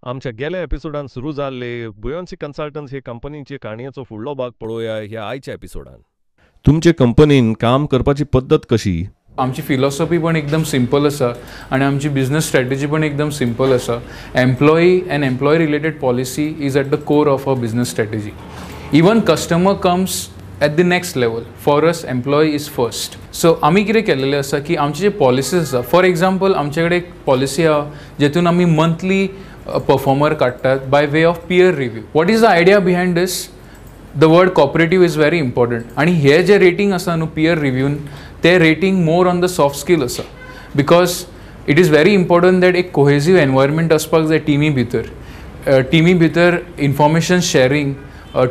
आमच्या गेल्या एपिसोडान सुरू जाल्ले बुयोन्सी कन्सल्टन्स हे कंपनीचे काणयेचो फुडलो भाग पळोवया ह्या आयच्या एपिसोडान. तुमचे कंपनीन काम करपाची पद्दत कशी? आमची फिलॉसॉफी पण एकदम सिंपल आसा आनी आमची बिजनस स्ट्रॅटेजी पण एकदम सिंपल आसा. Employee and employee related policy is at the core of our business strategy. Even customer comes at the next level. For us employee is first. So आमी कितें केलेलें आसा की आमची जे पॉलिसीज आसा, फॉर एग्जाम्पल आमचे कडेन एक पॉलिसी आहा जेतून आमी मंथली परफॉर्मर काडटात by way of peer review. What is the idea behind this? The word cooperative is very important. आनी हे जे रेटींग आसा न्हू पियर रिव्यून, ते rating more on the soft skill आसा, because it is very important that एक कोहेजीव environment आसपाक जाय टिमी भितर. टिमी भितर information sharing,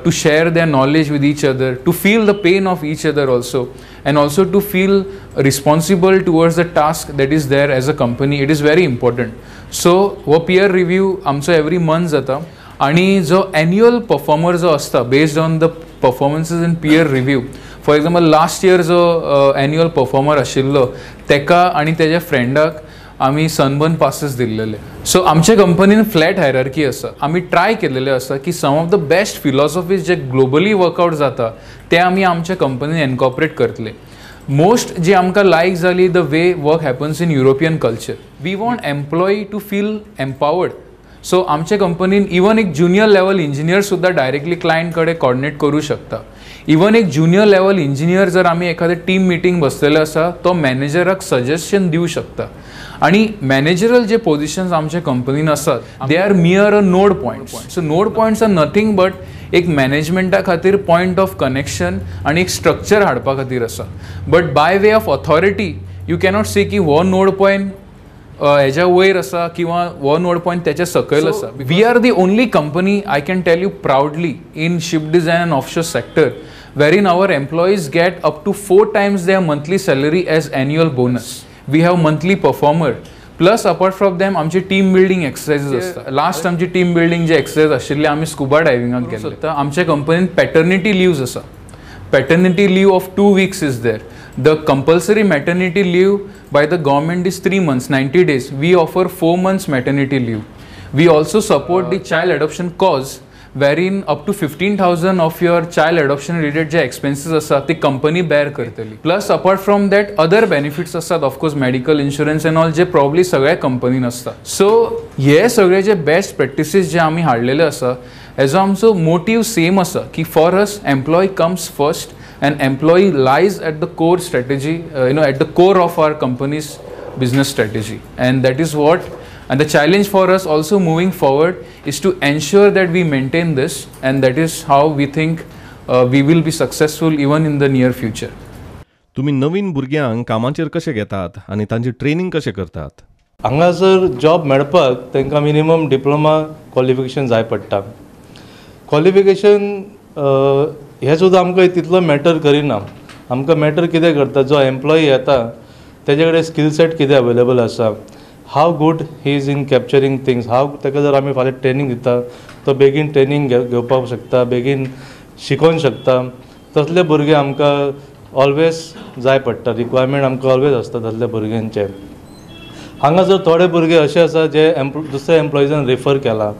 to share their knowledge with each other, to feel the pain of each other also, and also to feel responsible towards the task that is there as a company. It is very important. So हो पियर review आमचो every month जाता आनी जो annual performer जो आसता based on the performances in peer review. For example last year जो annual performer आशिल्लो तेका आनी तेज्या फ्रेंडाक आमी सनबर्न पासीस दिल्लेले. सो आमच्या कंपनीन फ्लॅट हायरार्की आसा. आमी ट्राय केलेले आसा की some of the best philosophies J globally workout जाता ते आमी आमच्या कंपनीन एनकॉपरेट करतले. मोस्ट जी आमकां लायक जाली the way work happens in European culture. We want employee to feel empowered. So आमच्या कंपनीन इवन एक ज्युनियर लेवल इंजिनियर सुद्दां डायरेक्टली क्लायंट कडेन कॉर्डिनेट करूं शकता. इवन एक ज्युनियर लेवल इंजिनियर जर आमी एखादें टीम मिटींग बसलेले आसा तो मॅनेजराक सजेशन दिवं शकता. आनी मॅनेजरल जे पोजिशन्स आमच्या कंपनीन आसात they are mere a node points. So node points are nothing but एक मॅनेजमेंटा खातीर पॉयंट ऑफ कनेक्शन आनी एक स्ट्रक्चर हाडपा खातीर आसा. But by way of authority you cannot say की हो नोड पॉयंट हेज्या वयर आसा किंवा हो नोड पॉयंट तेच्या सकयल आसा. We are the only company I can tell you proudly in ship design and offshore sector wherein our employees get up to 4 times their monthly salary as annual bonus. We have monthly performer. Plus apart from them आमची team building exercises आसता. Last आमची team building जे exercise आशिल्ली आमी scuba डायविंगाक गेल्ले. आमच्या कंपनीन paternity leaves आसा. Paternity leave of 2 weeks is there. The compulsory maternity leave by the government is 3 months, 90 days. We offer 4 months maternity leave. We also support the child adoption cause, wherein up to 15,000 of your child adoption related J expenses आसा ते company bare करतली. Plus apart from that other benefits आसात, of course medical insurance and all J probably सगळ्या कंपनीन आसता. So हे सगळे जे best practices जे आमी हाडलेले आसा हेजो आमचो मोटीव सेम आसा की for us employee comes first and employee lies at the core strategy, at the core of our company's business strategy. And that is what, and the challenge for us also moving forward is to ensure that we maintain this, and that is how we think we will be successful even in the near future. तुम्ही नवीन भुरग्यांक कामाचेर कशें घेतात आनी तांची training कशें करतात? हांगासर जॉब मेळपाक तांकां मिनिमम डिप्लोमा क्वॉलिफिकेशन जाय पडटा. क्वॉलिफिकेशन हें सुद्दां आमकां तितलो मॅटर करिना. आमकां मॅटर कितें करता, जो एम्प्लॉई येता तेजे कडेन स्कील सेट कितें अवेलेबल आसा, how good he is in capturing things, how ताका जर आमी फाल्यां ट्रेनींग दिता तो बेगीन ट्रेनींग घेवपाक शकता, बेगीन शिकोवंक शकता. तसले भुरगे आमकां ऑलवेज जाय पडटा. रिक्वायरमेंट आमकां ऑलवेज आसता तसले भुरग्यांचे. हांगासर थोडे भुरगे अशे आसा जे दुसऱ्या एम्प्लॉइजान रिफर केला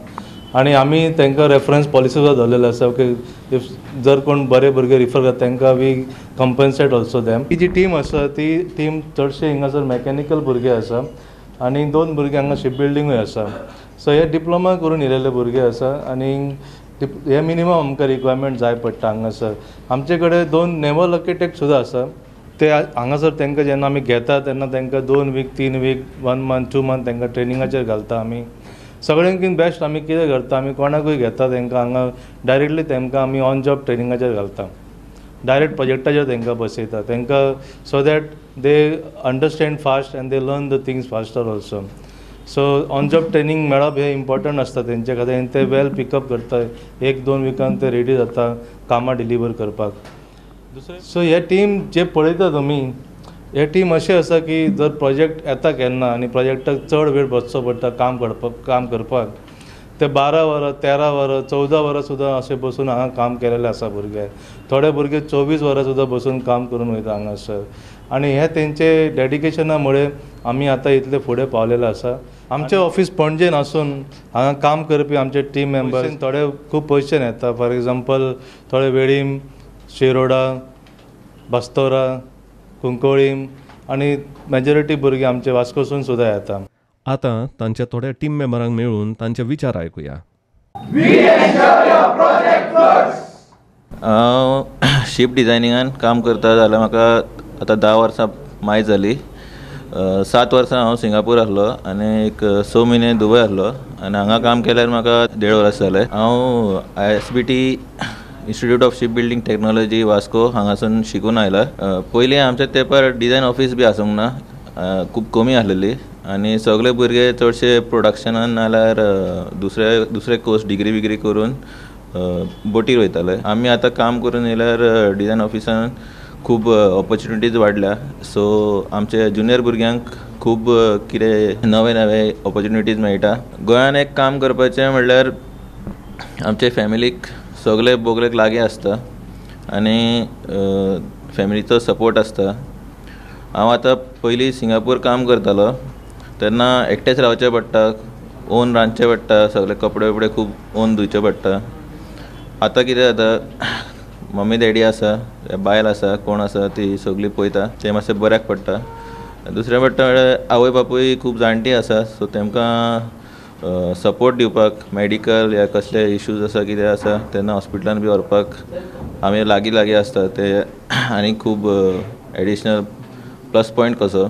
आनी आमी तांकां रेफरन्स पॉलिसी सुद्दां दवरलेले आसा की if जर कोण बरे भुरगे रिफर करता तांकां वी कंपन्सेट ऑल्सो दॅम. ही जी टीम आसा ती टीम चडशे हिंगासर मॅकॅनिकल भुरगे आसा आनी 2 भुरगे हांगा शीप बिल्डिंगूय आसा. सो हे डिप्लोमा करून येयलेले भुरगे आसा आनी हे मिनिमम आमकां रिक्वायरमेंट जाय पडटा हांगासर. आमचे कडेन 2 नेवल आर्किटेक्ट सुद्दां आसा. ते हांगासर तांकां जेन्ना आमी घेता तेन्ना तांकां 2 वीक 3 वीक 1 मंथ 2 मंथ तांकां ट्रेनिंगाचेर घालता आमी. सगळ्यांकीन बेस्ट आमी कितें करता, आमी कोणाकूय घेता तांकां हांगा डायरेक्टली तांकां आमी ऑन जॉब ट्रेनिंगाचेर घालता. डायरेक्ट प्रोजेक्टाचेर तांकां बसयता तांकां, so that they understand fast and they learn the things faster also. So on job training मेळप हें इम्पॉर्टंट आसता तेंचे खातीर आनी ते वेल पिकअप करता. 1-2 विकान ते रेडी जाता कामां डिलिव्हर करपाक. दुसरें सो हे टीम जे पळयता तुमी, हे टीम अशें आसा की जर प्रोजेक्ट येता केन्ना आनी प्रोजेक्टाक चड वेळ बसचो पडटा काम करपाक, ते 12 वरां 13 वरां 14 वरां सुद्दां अशें बसून हांगा काम केलेलें आसा भुरगे. थोडे भुरगे 24 वरां सुद्दां बसून काम करून वयता हांगासर. आनी हे तेंचे डेडिकेशना मुळे आमी आतां इतले फुडें पावलेले आसा. आमचें ऑफीस पणजेन आसून हांगा काम करपी आमचे टीम मेंबर्स थोडे खूब पयशेन येता. फॉर एग्जाम्पल थोडे वेळीम, शिरोडा, बास्तोरा, कुंकळीम आनी मेजॉरिटी भुरगीं आमचे वास्कोसून सुद्दां येता. आतां तांच्या थोड्या टीम मेंबरांक मेळून तांचे विचार आयकुया. हांव शीप डिझायनिंगान काम करता जाल्यार म्हाका आतां 10 वर्सां मायज जाली. 7 वर्सां हांव सिंगापूर आसलो आनी एक 6 म्हयने दुबय आसलो आनी हांगा काम केल्यार म्हाका 1.5 वर्स जालें. हांव ISBT institute of ship building technology Vasco हांगासून शिकून आयला. पयलीं आमच्या तेंपार डिझायन ऑफीस बी आसूंक ना, खूब कमी आसलेली आनी सगळे भुरगे चडशे प्रोडक्शनान नाल्यार दुसरे दुसरे कोर्स डिग्री बिग्री करून बोटीर वयताले. आमी आतां काम करून येयल्यार डिझायन ऑफिसान खूब ऑपॉर्च्युनिटीज वाडल्या. सो आमचे ज्युनियर भुरग्यांक खूब कितें नवे नवे ऑपॉर्च्युनिटीज मेळटा. गोंयान एक काम करपाचें म्हणल्यार आमचे फॅमिलीक सगळे बोगलेक लागीं आसता आनी फॅमिलीचो सपोर्ट आसता. हांव आतां पयलीं सिंगापूर काम करतालो तेन्ना एकटेंच रावचें पडटा, ओन रांदचें पडटा, सगळे कपडे वपडे खूब ओन धुवचे पडटा. आतां कितें जाता, मम्मी डॅडी आसा, बायल आसा, कोण आसा ती सगळी पळयता, तें मातशें बऱ्याक पडटा. दुसरें पडटा म्हळ्यार आवय बापूय खूब जाणटी आसा, सो तेमकां सपोर्ट दिवपाक मॅडिकल या कसले इश्यूज आसा कितें आसा तेन्ना हॉस्पिटलान बी व्हरपाक आमी लागीं लागीं आसता, ते आनी खूब एडिशनल प्लस पॉयंट कसो.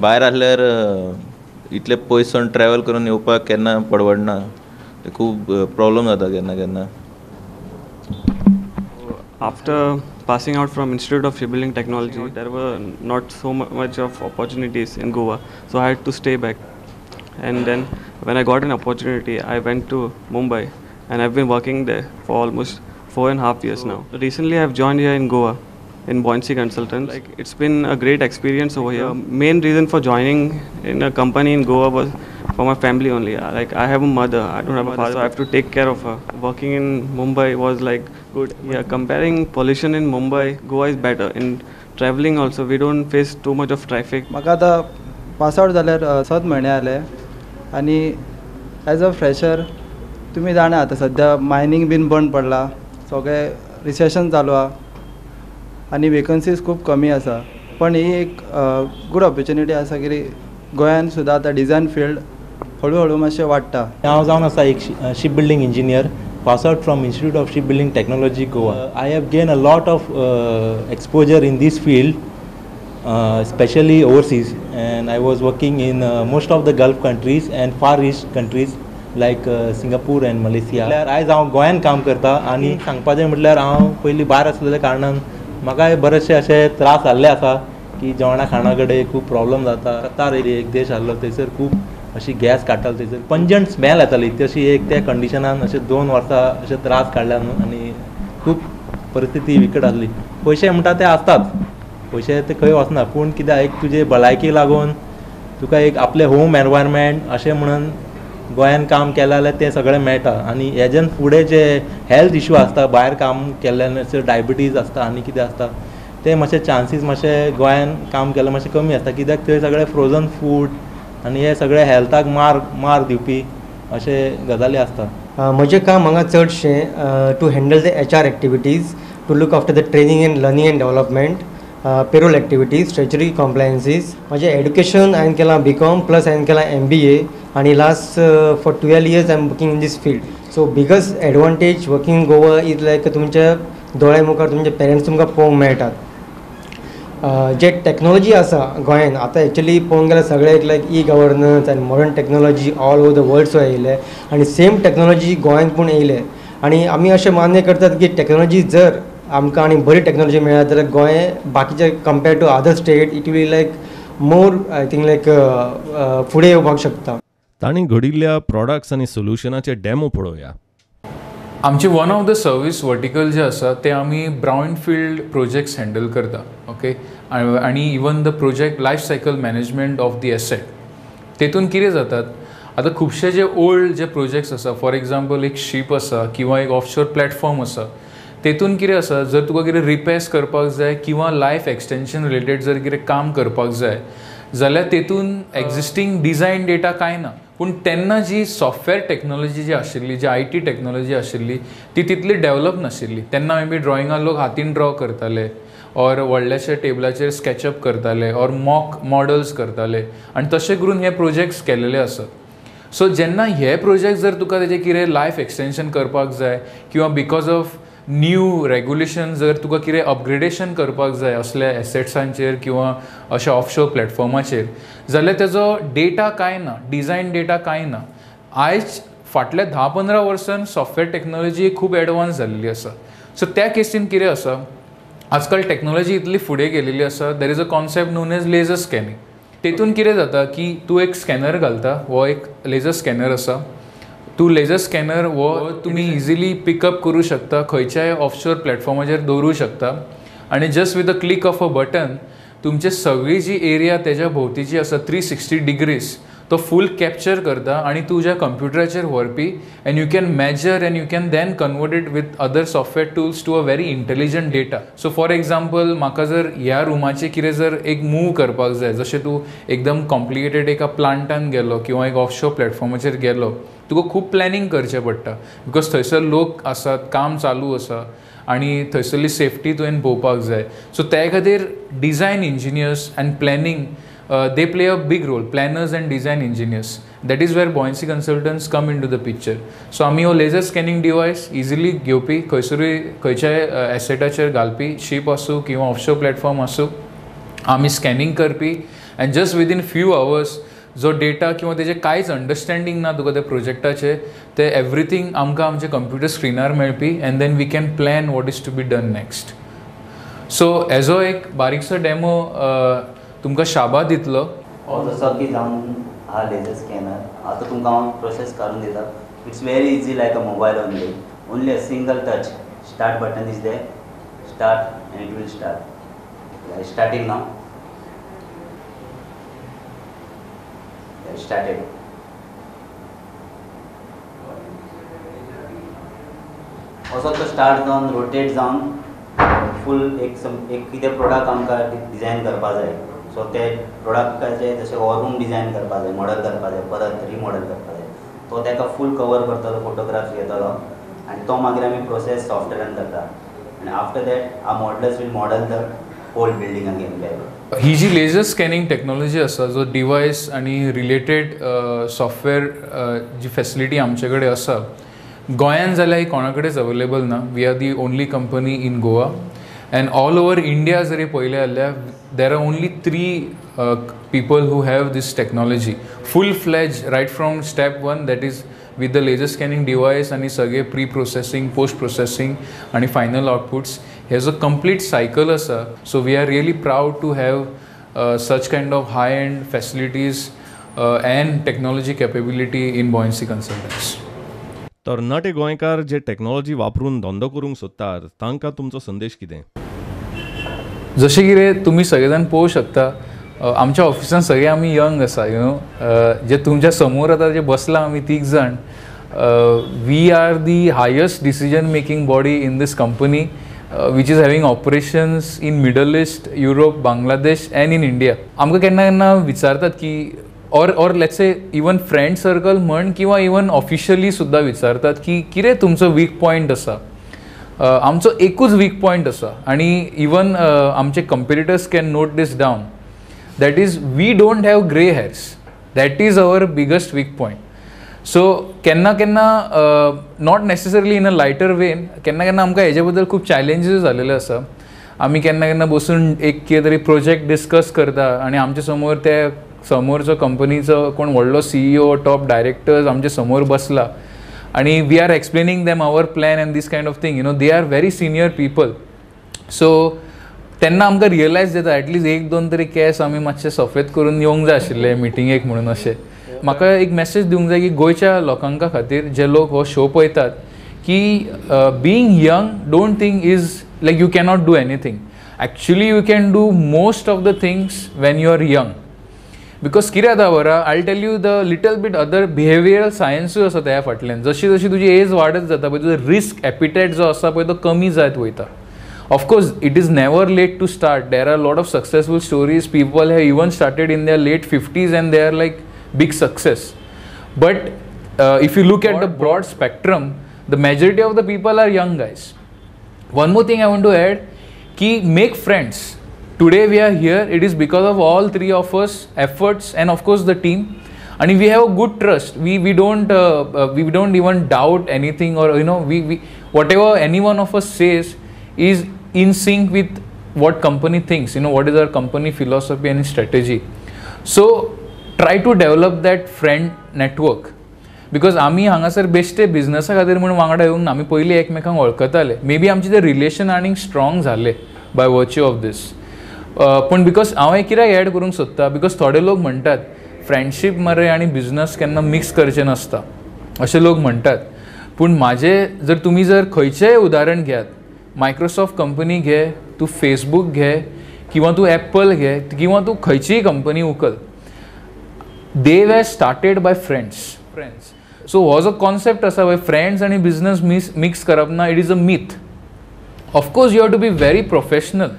भायर आसल्यार इतले पयस ट्रॅवल करून येवपाक केन्ना परवडना, ते खूब प्रॉब्लम जाता केन्ना केन्ना. After passing out from Institute of Shipbuilding Technology, there were not so much of opportunities in Goa, so I had to stay back. And then when I got an opportunity, I went to Mumbai and I've been working there for almost 4.5 years now. Recently I've joined here in Goa, in Buoyancee Consultants. Like, it's been a great experience over here. Main reason for joining in a company in Goa was for my family only. Like, I have a mother, I don't have a father, so I have to take care of her. Working in Mumbai was like good. Yeah, comparing pollution in Mumbai, Goa is better. In traveling also, we don't face too much of traffic. म्हाका आतां pass out जाल्यार 7 म्हयने जाले आनी as a fresher तुमी जाणा आतां सद्या मायनींग बीन बंद पडला, सगळें रिसेशन चालू आहा आनी वेकन्सीज खूब कमी आसा. पण ही एक गूड ऑपॉर्च्युनिटी आसा की गोंयान सुद्दां आतां डिझायन फिल्ड हळू हळू मातशें वाडटा. हांव जावन आसा एक ship building engineer, pass out from Institute of Ship Building Technology Goa. I have gain a lot of exposure in this field, specially overseas, and I was working in most of the Gulf countries and Far East countries like Singapore and Malaysia. म्हटल्यार आयज हांव गोंयान काम करता आनी सांगपाचें म्हटल्यार हांव पयलीं भायर आसलेल्या कारणान म्हाका बरेचशे अशे त्रास जाल्ले आसा की जेवणा खाणा कडेन खूब प्रॉब्लम जाता. कतार एक देश आसलो थंयसर खूब अशी गॅस काडटालो, थंयसर पंजंट स्मेल येताली. तशी एक त्या कंडिशनान अशे 2 वर्सां अशे त्रास काडल्या न्हू आनी खूब परिस्थिती विकट आसली. पयशे म्हणटा ते आसतात, पयशे ते खंय वचना, पूण कित्याक एक तुजे भलायकी लागून तुका एक आपलें होम एनवायरमेंट अशें म्हणून गोंयान काम केलें जाल्यार तें सगळें मेळटा. आनी हेज्यान फुडें जे हेल्थ इशू आसता भायर काम केल्ल्यान, डायबिटीज आसता आनी कितें आसता, ते मातशे चान्सीस मातशे गोंयान काम केल्यार मातशें कमी आसता, कित्याक थंय सगळें फ्रोजन फूड आनी हे सगळे हेल्थाक मार दिवपी अशे गजाली आसता. म्हजें काम हांगा चडशें to handle the HR activities, to look after the training and learning and development, payroll activities, treasury compliances. म्हजें एड्युकेशन हांवें केलां बी.कॉम प्लस हांवें केलां MBA आनी last for 12 years I am working in this field. So biggest advantage working in Goa is like तुमच्या दोळ्या मुखार तुमचे पेरंट्स तुमकां पळोवंक मेळटात. जे टॅक्नोलॉजी आसा गोंयान आतां एक्चुली पळोवंक गेल्यार सगळ्याक लायक ई गव्हर्नन्स आनी modern technology all over the world सुद्दां येयले आनी सेम टॅक्नोलॉजी गोंयांत पूण येयले. आनी आमी अशें मान्य करतात की टॅक्नोलॉजी जर आमकां आनी बरी टॅक्नोलॉजी मेळ्ळ्या जाल्यार गोंय बाकीचे compare to other state it will like more I think like फुडें येवपाक शकता. तांणी घडिल्ल्या प्रॉडक्ट्स आनी सोल्युशनाचे डेमो पळोवया. आमचे one of the service vertical जे आसा ते आमी ब्रावन फिल्ड प्रोजेक्ट्स हँडल करता. ओके, आनी even the project life cycle management of the asset. तेतून कितें जातात आतां खुबशे जे ओल्ड जे प्रोजेक्ट्स आसा, फॉर एग्जाम्पल एक शीप आसा किंवा एक ऑफशोर प्लॅटफॉर्म आसा, तेतून कितें आसा जर तुका कितें रिपेर्स करपाक जाय किंवा लायफ एक्सटेंशन रिलेटेड जर कितें काम करपाक जाय जाल्यार तेतून एक्झिस्टींग डिझायन डेटा कांय ना, पूण तेन्ना जी सॉफ्टवेअर टॅक्नोलॉजी जी आशिल्ली, जी I T technology आशिल्ली ती तितली डेवलप नाशिल्ली. तेन्ना मे बी ड्रॉइंगान लोक हातीन ड्रॉ करताले ऑर व्हडल्याशे टेबलाचेर स्कॅचअप करताले ऑर मॉक मॉडल्स करताले आनी तशें करून हे प्रोजेक्ट्स केलेले आसत. सो जेन्ना हे प्रोजेक्ट जर तुका तेजें कितें लायफ एक्सटेंशन करपाक जाय किंवा because of new regulation जर तुका कितें अपग्रेडेशन करपाक जाय असल्या एसेट्सांचेर किंवा अशा ऑफशोर प्लॅटफॉर्माचेर जाल्यार तेजो डेटा कांय ना, डिझायन डेटा कांय ना. आयज फाटल्या 10-15 वर्सान सॉफ्टवेअर टॅक्नोलॉजी खूब एडवान्स जाल्ली आसा. सो त्या केसीन कितें आसा, आजकाल टॅक्नोलॉजी इतली फुडें गेलेली आसा, there is a concept known as laser scanning. तेतून कितें जाता की तूं एक स्कॅनर घालता, हो एक लेजर स्कॅनर आसा, तूं लेजर स्कॅनर हो तुमी इजिली पिकअप करूं शकता, खंयच्याय ऑफशोर प्लॅटफॉर्माचेर दवरूं शकता आनी just with a click of a button तुमचे सगळी जी एरिया तेज्या भोंवतीची आसा 360 डिग्रीज तो फूल कॅप्चर करता आनी तुज्या कंप्युटराचेर व्हरपी and you can measure and you can then convert it with other software tools to a very intelligent data. So for example म्हाका जर ह्या रुमाचें कितें जर एक मूव करपाक जाय, जशें तूं एकदम कॉम्प्लिकेटेड एका प्लांटान गेलो किंवा एक ऑफशोर प्लॅटफॉर्माचेर गेलो, तुका खूब प्लॅनिंग करचें पडटा because थंयसर लोक आसात, काम चालू आसा आनी थंयसरली सेफ्टी तुवें पळोवपाक जाय. सो त्या खातीर design engineers and planning they play a big role, planners and design engineers. That is where Buoyancee Consultants come into the picture. So आमी हो लेजर स्कॅनिंग डिवायस इजिली घेवपी, खंयसरूय खंयच्याय एसेटाचेर घालपी, शीप आसूं किंवा ऑफशोर प्लॅटफॉर्म आसूं, आमी स्कॅनिंग करपी and just within few hours जो डेटा किंवा तेजें कांयच अंडरस्टँडींग ना तुका त्या प्रोजेक्टाचें, तें एवरीथींग आमकां आमच्या कंप्युटर स्क्रिनार मेळपी and then we can plan what is to be done next. So हेजो एक बारीकसो डेमो तुमकां शाबा दितलो. हो जसो की जावन आहा लेजर स्कॅनर, आतां तुमकां हांव प्रोसेस काडून दिता. It's very easy like a mobile only, only a single touch, start button is there, start and it will start. Starting now, started. असो तो स्टार्ट जावन रोटेट जावन फूल एक एक कितें प्रोडक्ट आमकां डिजायन करपा जाय, सो ते प्रोडक्टाचे जशें हो रूम डिजायन करपा जाय, मॉडल करपा जाय, परत रिमॉडल करपा जाय, तो ताका फूल कवर करतलो, फोटोग्राफ्स घेतलो आनी तो मागीर आमी प्रोसेस सॉफ्टवेअरान करता आनी after that our modellers will model the whole building again back. He ji laser scanning technology आसा, जो डिवायस आनी रिलेटेड सॉफ्टवेअर जी फॅसिलिटी आमचे कडेन आसा, गोंयान जाल्यार ही कोणा कडेच अवेलेबल ना. We are the only company in Goa and all over India जरी पळयलें जाल्यार there are only 3 people who have this technology full fledge right from step 1, that is with the laser scanning device आनी सगळे pre processing, post processing आनी final outputs, हे जो complete cycle आसा. So we are really proud to have such kind of high end facilities and technology capability in Buoyancee Consultants. तरणाटे गोंयकार जे technology वापरून धंदो करूंक सोदतात तांकां तुमचो संदेश कितें? जशें कितें तुमी सगळे जाण पळोवंक शकता, आमच्या ऑफिसान सगळे आमी यंग आसा, you know, जे तुमच्या समोर आतां जे बसला आमी तीग जाण, we are the highest decision making body in this company which is having operations in Middle East, Europe, Bangladesh and in India. आमकां केन्ना केन्ना विचारतात की or let's say even friend circle म्हण किंवा इवन ऑफिशियली सुद्दां विचारतात की कितें तुमचो वीक पॉयंट आसा. आमचो एकूच वीक पॉयंट आसा आनी इवन आमचे competitors can note this down, that is we don't have grey hairs, that is our biggest weak point. So केन्ना केन्ना not necessarily in a lighter vein, केन्ना केन्ना आमकां हेजे बद्दल खूब चॅलेंजीस जालेले आसा. आमी केन्ना केन्ना बसून एक कितें तरी प्रोजेक्ट डिस्कस करता आनी आमचे समोर ते समोरचो कंपनीचो कोण व्हडलो सीईओ, टॉप डायरेक्टर्स आमचे समोर बसला आनी we are explaining them our plan and this kind of thing, you know, they are very senior people. So तेन्ना आमकां रियलायज जाता एटलीस्ट 1-2 तरी केस आमी मातशे सफेद करून येवंक जाय आशिल्ले मिटिंगेक म्हणून. अशें म्हाका एक मॅसेज दिवंक जाय की गोंयच्या लोकांका खातीर जे लोक हो शो पळयतात की being young don't think is like you cannot do anything. Actually you can do most of the things when you are young. Because कितें जाता बरा, I tell you the little bit other behavioural सायन्सूय आसा त्या फाटल्यान. जशी जशी तुजी as वाडत जाता पळय, तुजो रिस्क एपिटायट जो आसा पळय तो कमी जायत वयता. Of course it is never late to start. There are lot of successful stories. People have even started in their late 50s and they are like big success. But if you look at the broad spectrum, the majority of the people are young guys. One more thing I want to add की make friends. Today we are here, it is because of all three of us efforts and of course the team. And we have a good trust. We don't even doubt anything, or you know, we whatever any one of us says is in sync with what company thinks, you know, what is our company philosophy and strategy. So try to develop that friend network, because आमी हांगासर बेश्टे बिजनसा खातीर म्हूण वांगडा येवंक ना, आमी पयलीं एकमेकांक वळखताले. मे बी आमचे ते रिलेशन आनीक स्ट्रॉंग जाले बाय वर्च्यू ऑफ these. पूण because हांव एक कित्याक एड करूंक सोदता, because थोडे लोक म्हणटात फ्रेंडशीप मरे आनी बिजनस केन्ना मिक्स करचें नासता, अशें लोक म्हणटात. पूण म्हाजें जर तुमी जर खंयचेंय उदाहरण घेयात, मायक्रोसॉफ्ट कंपनी घे, तूं फेसबूक घे, किंवा तूं एप्पल घे, किंवा तूं खंयचीय कंपनी उखल, they were started by friends. So हो जो कॉन्सेप्ट आसा पळय फ्रेंड्स आनी बिजनस मिक्स करप ना, it is a myth. Of course you have to be very professional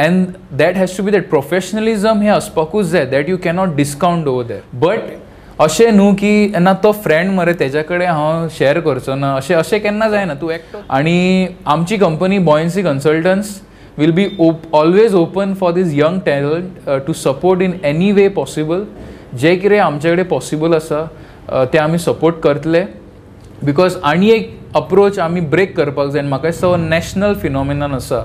and that has to be that professionalism हें आसपाकूच जाय, that you cannot discount over there. But अशें न्हू की ना तो फ्रेंड मरे तेज्या कडेन हांव शेअर करचो ना, अशें अशें केन्ना जायना. तूं एकटो. आनी आमची company Buoyancy Consultants will be always open for this young talent to support in any way possible. जे कितें आमचे कडेन पॉसिबल आसा तें आमी सपोर्ट करतले, because आनी एक अप्रोच आमी ब्रेक करपाक जाय. आनी म्हाका दिसता हो नॅशनल फिनॉमिनन आसा,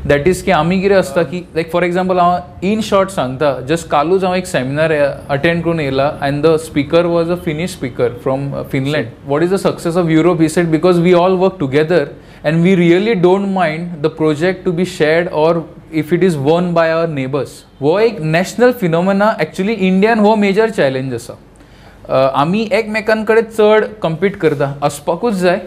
that is की आमी कितें आसता की लायक फॉर एग्जाम्पल हांव इन शॉर्ट सांगता, जस्ट कालूच हांव एक सेमिनार अटेंड करून येयला and the speaker was a Finnish speaker from Finland. What is the success of Europe, he said, because we all work together and we really don't mind the project to be shared or if it is won by our neighbours. हो एक national phenomena actually इंडियान हो major challenge आसा. आमी एकमेकां कडेन चड compete करता, आसपाकूच जाय,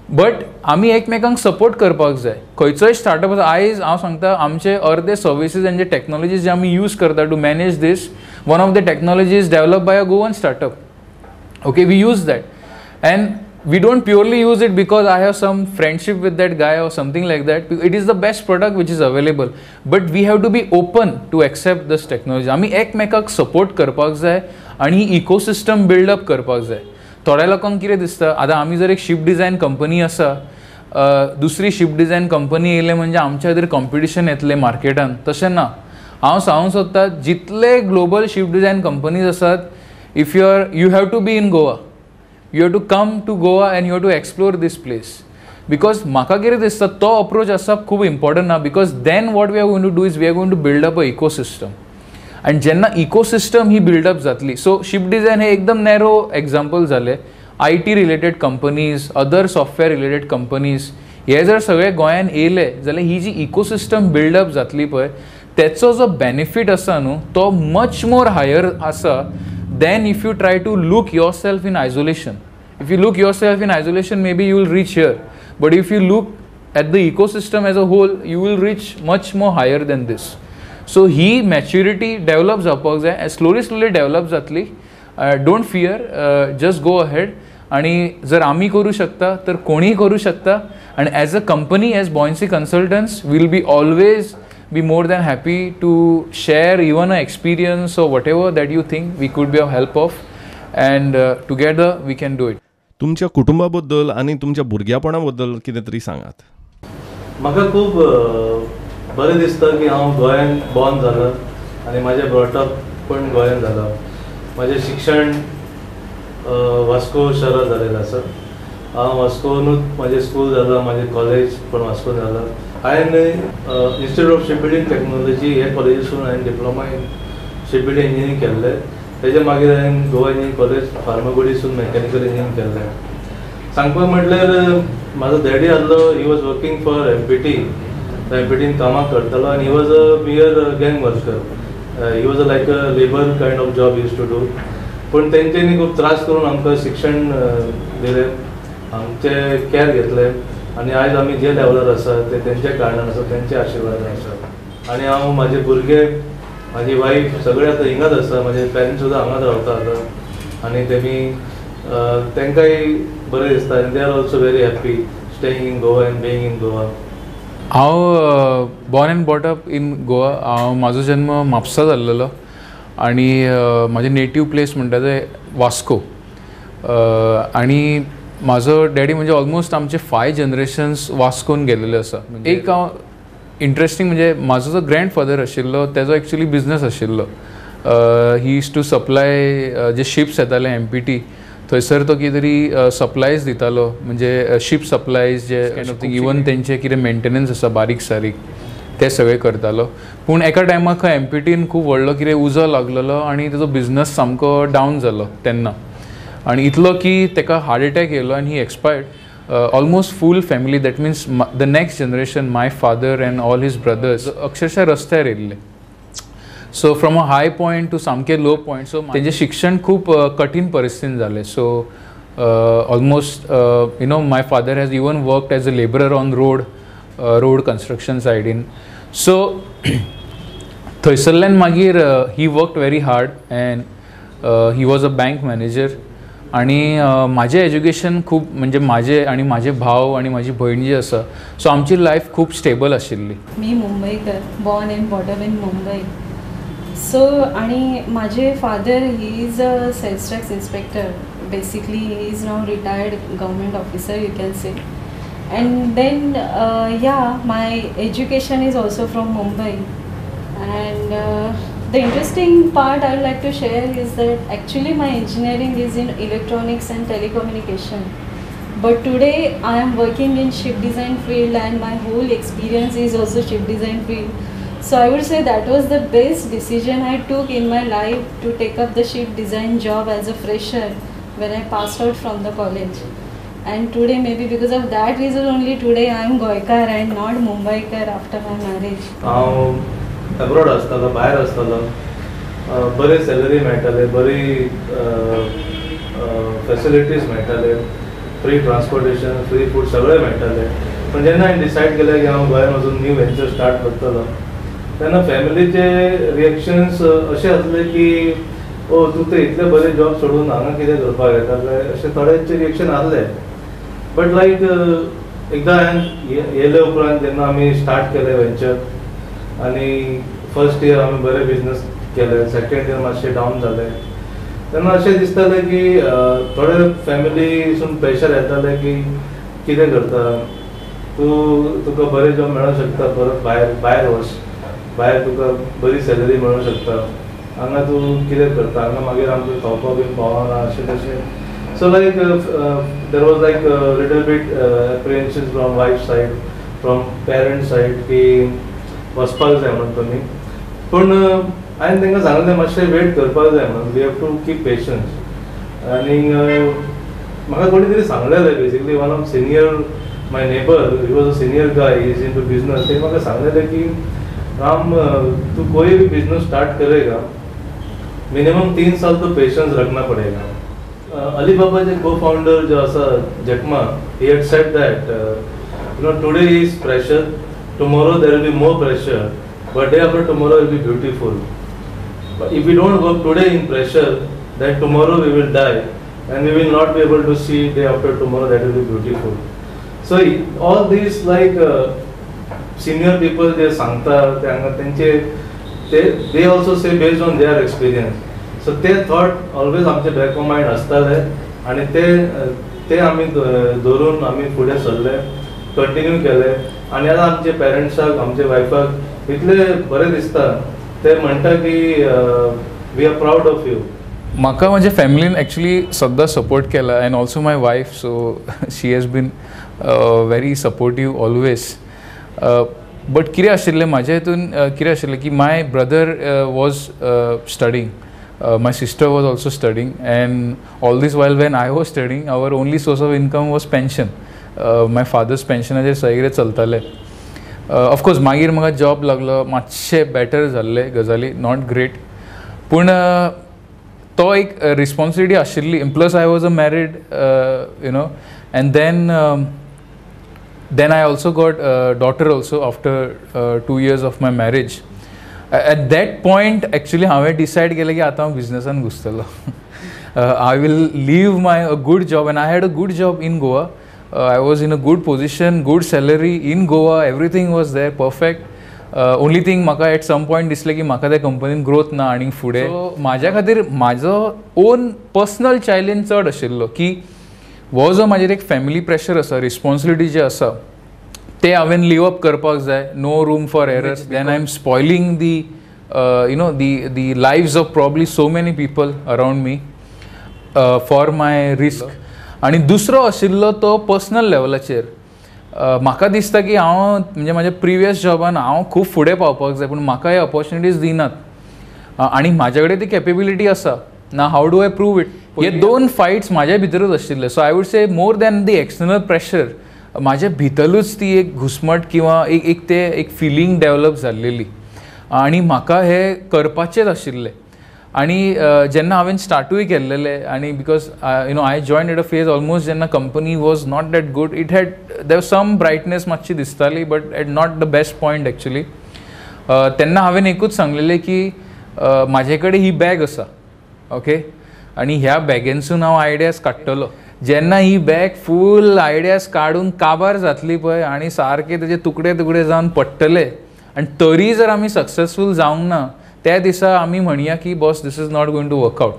बट आमी एकमेकांक सपोर्ट करपाक जाय. खंयचोय स्टार्टअप आसा, आयज हांव सांगता आमचे अर्दे सर्विसीज आनी जे टॅक्नॉलॉजीज जे आमी यूज करता to manage this, one of the technologies develop by a Goan startup. Okay, we use that and we don't purely use it because I have some friendship with that guy or something like that. It is the best product which is available, but we have to be open to accept this technology. आमी एकमेकाक support करपाक जाय आनी ecosystem buildup करपाक जाय. थोड्या लोकांक कितें दिसता, आतां आमी जर एक शीप डिझायन कंपनी आसा, दुसरी शीप डिझायन कंपनी येयले म्हणजे आमच्या खातीर कॉम्पिटिशन येतलें मार्केटान, तशें ना. हांव सांगूंक सोदता जितले ग्लोबल शीप डिझायन कंपनीज आसात, if you are you have to be in Goa, you have to come to Goa and you have to explore this place. Because म्हाका कितें दिसता तो अप्रोच आसप खूब इम्पॉर्टंट ना, because then what we are going to do is we are going to build up a ecosystem. आनी जेन्ना ecosystem ही buildup जातली, सो शीप डिझायन हे एकदम नॅरो एग्जाम्पल जालें, I T related companies, other software related companies हे जर सगळे गोंयान येयले जाल्यार ही जी इकोसिस्टम बिल्डअप जातली पळय तेचो जो बेनिफीट आसा न्हू तो मच मोर हायर आसा than if you try to look yourself in isolation. If you look yourself in isolation, maybe you will reach here. But if you look at the ecosystem as a whole, you will reach much more higher than this. So he maturity develop जावपाक जाय, slowly slowly develop जातली. Don't fear, just go ahead. आनी जर आमी करूं शकता तर कोणीय करूं शकता. आनी as a company, as Buoyancy Consultants, will be always be more than happy to share even an experience or whatever that you think we could be of help of, and together we can do it. तुमच्या कुटुंबाबद्दल आनी तुमच्या भुरग्यापणा बद्दल कितें तरी सांगात. म्हाका खूब बरें दिसता की हांव गोंयान बॉर्न जाला आनी म्हाजें ब्रॉटअप पण गोंयान जाला. म्हाजें शिक्षण वास्को शहरांत जालेलें आसा. हांव वास्कोनूच म्हाजें स्कूल जाला, म्हाजें कॉलेज पण वास्कोन जाला. हांवें इन्स्टिट्यूट ऑफ शिपबिल्डींग टॅक्नोलॉजी हे कॉलेजीसून हांवें डिप्लोमा इन शिपबिल्डींग इंजिनियरींग केल्लें. तेजे मागीर हांवें गोवा इंजिनियरींग कॉलेज फार्मागुडीसून मॅकॅनिकल इंजिनियरींग केल्लें. सांगपाक म्हटल्यार म्हाजो डॅडी आहलो, he was working for M P T, M P tin कामां करतालो आनी he was a mere gang worker. He was a like a labour kind of job use to do. पूण तेंच्यांनी खूब त्रास करून आमकां शिक्षण दिलें, आमचें कॅर घेतलें आनी आयज आमी जे लेवलार आसा ते तेंच्या कारणान आसा, तेंच्या आशिर्वादान आसा. आनी हांव म्हाजे भुरगे, म्हाजी वायफ सगळे आतां हिंगाच आसा, म्हाजे पेरंट्स सुद्दां हांगाच रावता आतां आनी तेमी तांकांय बरें दिसता आनी they are also very happy staying in Goa and being in Goa. हांव born and brought up in Goa. हांव म्हाजो जन्म म्हापसा जाल्लेलो आनी म्हाजें नेटीव प्लेस म्हणटा तें वास्को. आनी म्हाजो डॅडी म्हणजे ऑलमोस्ट आमचे 5 जनरेशन्स वास्कोन गेल्लेले आसा. एक हांव इंट्रस्टींग म्हणजे म्हाजो जो ग्रँडफादर आशिल्लो तेजो एक्चुली बिजनस आशिल्लो. ही यूज टू सप्लाय जे शिप्स येताले एमपीटी थंयसर तो कितें तरी सप्लायज दितालो, म्हणजे शीप सप्लायज जे इवन तेंचे कितें मेंटेनन्स आसा बारीक सारीक ते सगळें करतालो. पूण एका टायमार खंय एमपीटीन खूब व्हडलो कितें उजो लागलेलो आनी तेजो बिजनस सामको डावन जालो तेन्ना, आनी इतलो की तेका हार्ट एटॅक येयलो आनी he expired. Almost full family, that means the next generation, my father and all his brothers अक्षरशः रस्त्यार येयल्ले. So from a high point to सामके लो पॉयंट. सो तेंचें शिक्षण खूब कठीण परिस्थितीन जालें. So almost you know my father has even worked as a labourer on road, road construction सायडीन. सो थंयसरल्यान मागीर he worked very hard and he was a bank manager. आनी म्हाजें एज्युकेशन खूब म्हणजे म्हाजें आनी म्हाजे भाव आनी म्हाजी भयण जी आसा, सो आमची लायफ खूब स्टेबल आशिल्ली. मी Mumbaikar, born and brought up in Mumbai. So आणि माझे father he is a sales tax inspector, basically he is now retired government officer you can say. And then yeah my education is also from Mumbai. And the interesting part I would like to share is that actually my engineering is in electronics and telecommunication, but today I am working in ship design field and my whole experience is also ship design field. So I would say that was the best decision I took in my life to take up the ship design job as a fresher when I passed out from the college. And today maybe because of that reason only today I am Goikar and not Mumbaikar after my marriage. हांव abroad आसतालो, भायर आसतालो, बरे salary मेळटाले, बरी facilities मेळटाले, free transportation, free food सगळें मेळटालें. पण जेन्ना हांवें डिसायड केलें की हांव गोंयान वचून न्यू वेंचर स्टार्ट करतलो तेन्ना फॅमिलीचे रिएक्शन्स अशें आसले की ओ तूं ते इतले बरे जॉब सोडून हांगा कितें करपाक येता अशें थोड्यांचे रिएक्शन आसले. बट लायक एकदां हांवें येयले उपरांत जेन्ना आमी स्टार्ट केलें वेंचर आनी फर्स्ट इयर आमी बरे बिजनस केले, सेकेंड इयर मातशें डावन जालें, तेन्ना अशें दिसतालें की थोडे फॅमिलीसून प्रेशर येतालें की कितें करता तूं, तुका बरें जॉब मेळोंक शकता, परत भायर भायर वच, भायर तुका बरी सॅलरी मेळोंक शकता, हांगा तूं कितें करता, हांगा मागीर आमकां खावपाक बीन पावना अशें तशें. So like there was like little bit apprehension from wife side, from parents side की वचपाक जाय म्हणून तुमी. पूण हांवें तांकां सांगलें मातशें वेट करपाक जाय म्हणून, we have to keep patience. आनी म्हाका कोणी तरी सांगलेलें, basically one of senior my neighbour, he was a senior guy, he is into business, तेणी म्हाका सांगलेलें की राम तू कोई भी बिजनेस स्टार्ट करेगा मिनिमम 3 साल तो पेशेंस रखना पड़ेगा. अलीबाबाचे को फाउंडर जो आसा Jack Ma, he had said that you know today is pressure, tomorrow there will be more pressure, but day after tomorrow will be beautiful. But if we don't work today in pressure, then tomorrow we will die and we will not be able to see day after tomorrow that will be beautiful. So all these like senior people जे सांगता ते हांगा तेंचे they also say based on their experience. So ते thought always आमचे back of mind आसताले आनी ते ते आमी धरून आमी फुडें सरले, कंटिन्यू केले. आनी आतां आमचे पेरंट्साक, आमचे वायफाक इतले बरें दिसता, ते म्हणटा की we are proud of you. म्हाका म्हज्या फॅमिलीन एक्चुली सद्दां सपोर्ट केला and also my wife, so she has been very supportive always. But कितें आशिल्लें म्हाज्या हितून कितें आशिल्लें की my brother was studying, my sister was also studying, and all this while when I was studying our only source of income was pension. My father's पेन्शनाचेर सगळें कितें चलतालें. ऑफकोर्स मागीर म्हाका जॉब लागलो, मातशें बेटर जाल्लें गजाली, not great, पूण तो एक रिस्पॉन्सिबिलिटी आशिल्ली. Plus I was a married you know, and then I also got a daughter also after 2 years of my marriage. At that point actually हांवें डिसायड केलें की आतां हांव बिजनसान घुसतलो. I will leave my a good job, and I had a good job in Goa. I was in a good position, good salary in Goa, everything was there perfect. Only thing म्हाका at some point दिसलें की म्हाका त्या कंपनीन growth ना आनी फुडें. So म्हाज्या खातीर म्हाजो ओन पर्सनल चॅलेंज चड आशिल्लो की हो जो म्हाजेर एक फॅमिली प्रेशर आसा, रिस्पॉन्सिबिलिटी जी आसा ते हांवें लिव अप करपाक जाय. No room for error, then I am spoiling the you know the lives of probably so many people around me for my risk. आनी दुसरो आशिल्लो तो पर्सनल लेवलाचेर. म्हाका दिसता की हांव म्हणजे म्हाज्या प्रिवियस जॉबान हांव खूब फुडें पावपाक जाय, पूण म्हाका हे ऑपॉर्च्युनिटीज दिनात आनी म्हाजे कडेन ती कॅपेबिलिटी आसा ना. How do I prove it? हे दोन फायट्स म्हाज्या भितरूच आशिल्ले. So I would say more than the external pressure, म्हाज्या भितरूच ती एक घुस्मट किंवा एक ते एक फिलींग डेवलप जाल्लेली आनी म्हाका हे करपाचेच आशिल्लें. आनी जेन्ना हांवें स्टार्टूय केल्लेलें आनी because you know I join at a phase almost जेन्ना company was not that good, it had there some brightness मातशी दिसताली but at not the best point actually. तेन्ना हांवें एकूच सांगलेलें की म्हाजे कडेन ही बॅग आसा, ओके, आनी ह्या बॅगेनसून हांव आयडियाज काडटलो. जेन्ना ही बॅग फूल आयडियाज काडून काबार जातली पळय आनी सारके तेजे तुकडे तुकडे जावन पडटले आनी तरी जर आमी सक्सेसफूल जावंक ना त्या दिसा आमी म्हणया की boss this is not going to work out.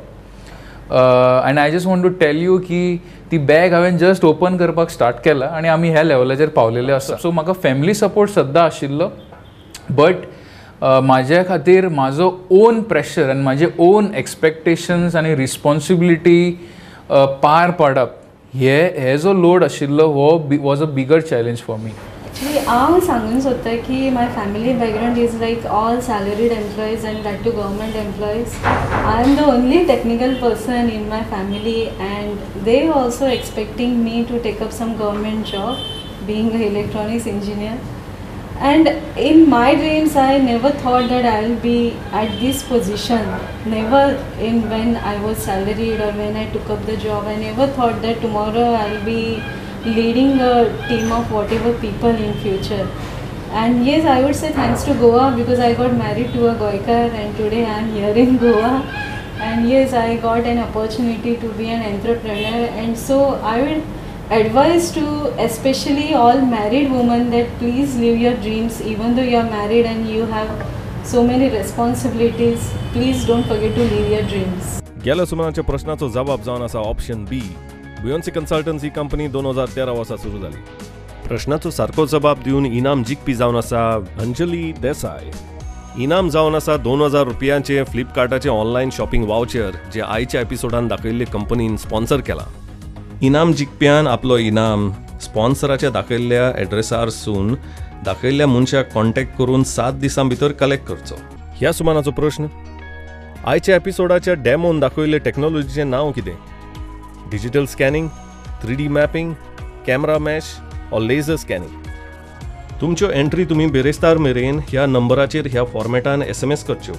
And I just want to tell you की ती बॅग हांवें जस्ट ओपन करपाक स्टार्ट केला आनी आमी ह्या लेवलाचेर पावलेले आसा. सो म्हाका फॅमिली सपोर्ट सद्दां आशिल्लो, बट म्हाज्या खातीर म्हाजो ओन प्रेशर आनी म्हाजे ओन एक्सपेक्टेशन्स आनी रिस्पॉन्सिबिलिटी पार पाडप हे जो लोड आशिल्लो हो was a bigger challenge for me. Actually हांव सांगूंक सोदता की my family background is like all salaried employees and that too government employees. I am the only technical person in my family and they also expecting me to take up some government job being a electronics engineer. And in my dreams I never thought that I will be at this position. Never in when I was salaried or when I took up the job, I never thought that tomorrow I will be leading a team of whatever people in future. And yes, I would say thanks to Goa because I got married to a Goikar and today I am here in Goa. And yes, I got an opportunity to be an entrepreneur. And so I would advise to especially all married women that please live your dreams even though you are married and you have so many responsibilities. Please don't forget to live your dreams. गेल्या सुमनाच्या प्रश्नाचो जबाब जावन आसा option बी. बुयोन्सी consultancy company 2013 वर्सा सुरू जाली. प्रश्नाचो सारको जबाब दिवन इनाम जिखपी जावन आसा अंजली देसाय. इनाम जावन आसा 2000 रुपयांचे फ्लिपकार्टाचे ऑनलायन शॉपिंग वावचर जे आयच्या एपिसोडान दाखयल्ले कंपनीन स्पॉन्सर केला. इनाम जिखप्यान आपलो इनाम स्पॉन्सराच्या दाखयल्ल्या एड्रेसार सून दाखयल्ल्या मनशाक कॉन्टॅक्ट करून 7 दिसां भितर कलेक्ट करचो. ह्या सुमानाचो प्रश्न, आयच्या एपिसोडाच्या डॅमोन दाखयल्ले टॅक्नोलॉजीचें नांव कितें? Digital scanning, 3D mapping, camera mesh or laser scanning? तुमच्यो एंट्री तुमी बिरेस्तार मेरेन ह्या नंबराचेर ह्या फॉर्मेटान SMS करच्यो.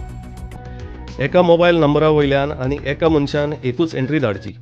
एका मोबायल नंबरा वयल्यान आनी एका मनशान एकूच एंट्री धाडची.